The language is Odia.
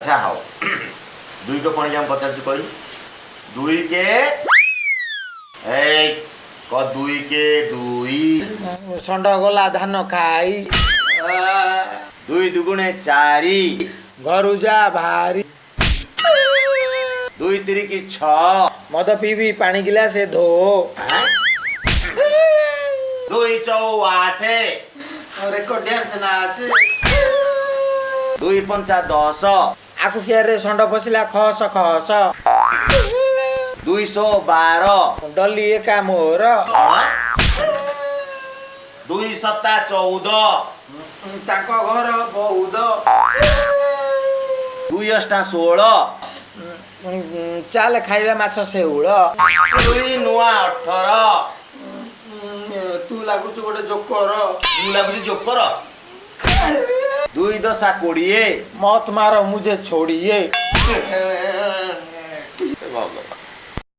ଆଚ୍ଛା ହଉ, ଦୁଇକ ପଣିକିଆ ମୁଁ ପଚାରୁଛି, କହିଲୁ। ଦୁଇ କେ, ଏଇ କ, ଦୁଇ କେ ଦୁଇ। ଷଣ୍ଢ ଗଲା ଧାନ ଖାଇ। ଦୁଇ ଦୁଗୁଣେ ଚାରି। ଘରୁ ଯା ଭାରି। ଦୁଇ ତିରିକି ଛଅ। ମଦ ପିଇବି, ପାଣି ଗିଲାସେ ଧୋ। ଆଁ? ଦୁଇ ଚଉ ଆଠ। ରେକର୍ଡ ଡ୍ୟାନ୍ସ ନାଚ। ଦୁଇ ପଞ୍ଚା 10। ଆଖୁ କିଆରେ ଷଣ୍ଢ ପଶିଲା ଖସ ଖସ। 212। ଡଲି ଏକା ମୋର। ଦୁଇ ସତା 14। ତାଙ୍କ ଘର ବୌଦ। ଦୁଇ ଅଷ୍ଟା 16। ଚାଲ ଖାଇବା ମାଛ ଶେଉଳ। ଦୁଇ ନୂଆ 18। ତୁ ଲାଗୁଛୁ ଗୋଟେ ଜୋକର। ମୁଁ ଲାଗୁଛି ଜୋକର? ଦୁଇ ଦଶା 20। मत मारो मुझे, छोड़िए। ଭଗବାନ।